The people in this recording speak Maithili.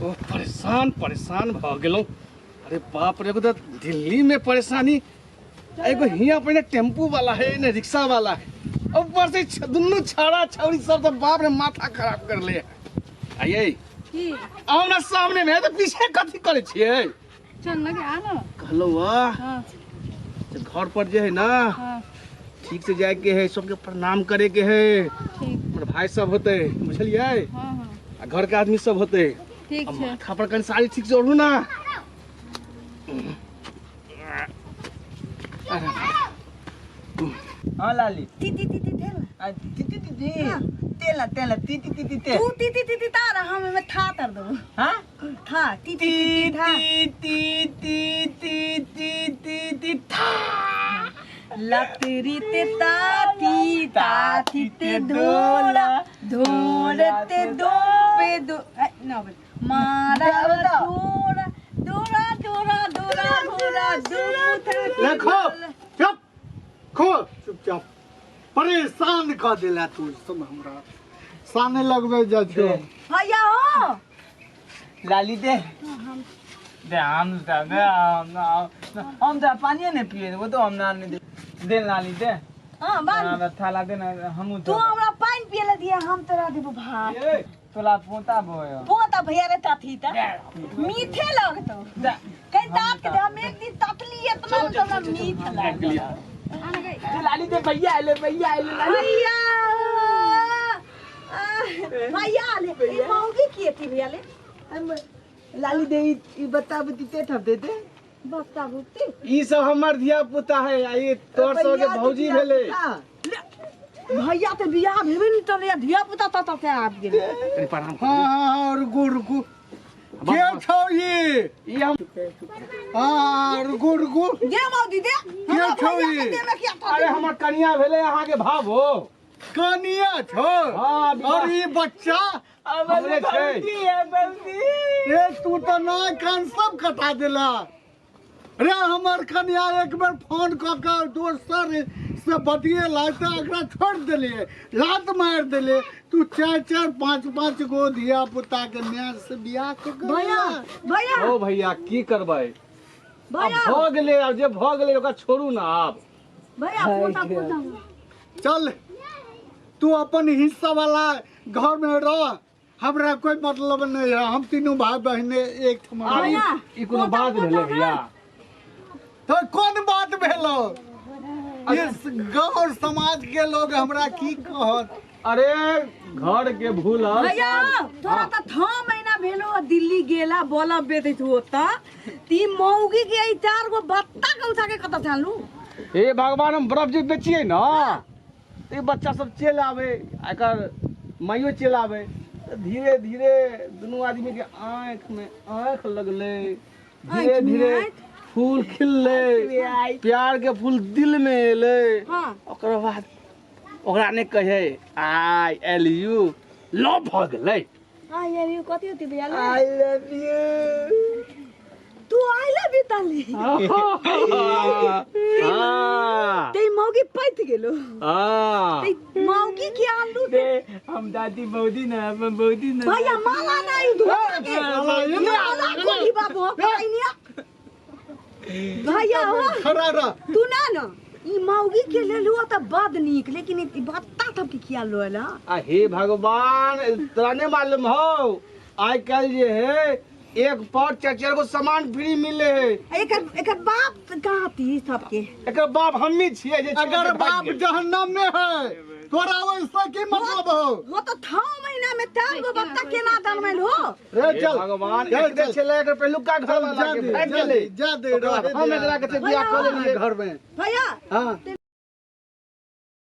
ओ परेशान परेशान भऽ गेलहुँ। अरे बाप रे, एगो तऽ दिल्ली में परेशानी, एगो हियाँ पहिने टेम्पू वाला है ने रिक्शा वाला है, ऊपर से दुनू छाड़ा छौड़ी सब तऽ बाप रे माथा खराब कर ले। आइए की आउ ना सामने में है तऽ पीछे कथी करै छियै? चल लगे आ ना। कहलहुँ वाह हाँ। से घर पर जे है ना हाँ। ठीक से जाए के है, सबके प्रणाम करे के है, ठीक। हमर भाई सब होते बुझलियै? हाँ, हाँ। आ घर के आदमी सब होते। ठीक आ छै। माथा पर कनि साड़ी ठीक से ओढ़ू ना। हाँ लाली। ती ती ती ती तेल। आ, ती ती ती ती। तेल तेल ती ती ती ती तेल। तू ती ती ती ती तार हम में था तर दो। हाँ? था ती ती ती था। ती ती ती ती ती ती ती था। लतरी ते ताती ताती ते धोला धोरते दो पे दो ए, ना बोल। मारा धोरा धोरा धोरा धोरा धोरा दो देखो चुप खो चुपचाप परेशान कर देला तू सब हमरा साने लगबे जा छो। भैया हो लाली दे दे हम दे दे हम हम तो पानी नहीं पिए वो तो हम ना नहीं दे दे लाली दे। हां बांध। हाँ, थाला दे ना हम तू हमरा पानी पिए ला दिया हम तोरा देबो भात। तोला पोता भयो पोता भैया रे ताथी ता मीठे लगतो कहीं तात के दे, हम एक दिन ततली इतना न तो हमरा मीठ लागल। दे लाली दे भैया आले भैया आले लाली। भैया भैया ले ई मौगी की थी भैया ले लाली दे ई बता बती ते ठप दे दे बता बती ई सब हमर धिया पुता है आ ई तोर सब के भौजी भेले। भैया ते बियाह भेबे न तोरे धिया पुता त त आबि गेल। कनि प्रणाम करू। हाँ, हाँ, हाँ, रुकू रुकू के छौ ई? ई हम हाँ, रुकू रुकू। दे मौगी दे। के हमरा छौ भैया के ई? दे में किया था? अरे हमर कनिया भेले अहाँ के भावो। कनिया छौ? हाँ, विवाह। और ई बच्चा? हमरे छै। बौदी है बौदी। ए तू तो ना कान सब कटा देला रे। हमर कनिया एक बेर फोन क के दोसर से बतियेला त एकरा छोड़ देलिए, लात मार देलिए। तू चार चार पाँच पाँच गो धिया पुता के माय से बियाह क के भैया, भैया। ओ भैया की करबै? भैया। अब भ गेलै, आब जे भ गेलै ओकरा छोड़ू ना आब। भैया, पोता, पोता। चल तू अपन हिस्सा वाला घर में रह, हमरा कोई मतलब नहीं है। हम तीनों भाई बहन एक ठमा आ, भैया, ई कोनो बात भेलै भैया? तो कौन बात भेलो? ये गांव समाज के लोग हमरा की कहत? अरे घर के भूल भैया तोरा त 6 महीना भेलो दिल्ली गेला बोला बेचैत हो त ती मौगी के ई चार गो बत्ता के उठा के कत जानलू? हे भगवान, हम बर्फ जे बेचिए ना त ई बच्चा सब चलि आवे, एकर माइयो चलि आवे, त धीरे धीरे दुनू आदमी के आँख में आँख लगले, धीरे आँख में धीरे आँख? फूल खिलले, प्यार के फूल दिल में एले। हाँ। ओकर बाद ओकरा नहि कहे I L U love भऽ गेलै। I L U कथी होती भैया? I love you. तू I love you ताली। हाँ। ते मौगी पैत गेलो। हाँ। ते मौगी के आलू दे हम दादी बौदी ना अपन बौदी ना। भैया माला ना ई धोखा के। माला कोली बाबू पैनिया। भैया हो खड़ा रह। तू ना ना ई मौगी के लेलु त बड नीक, लेकिन ई बत्ता तब के किया लोला? आ हे भगवान, तोरा नहीं मालूम हो आइ काल्हि जे है एक पर चार चार गो सामान फ्री मिले है। एकर एकर बाप कहाँ थी सबके? एकर बाप हमही छियै जे अगर बाप जहन्नम में है तोरा वैसा की मतलब हो? वो तो 6 महीना में 4 गो बत्ता केना जनमल हो? रे हे चल भगवान, चल, एक चल। छलै एकर पहिलुका घर चल, वाला जा के दे, भागि जा गेलै। दे, जा दे, ओकरा रहे हम दे। एकरा के बियाह कऽ लेलियै घर में। भैया हाँ।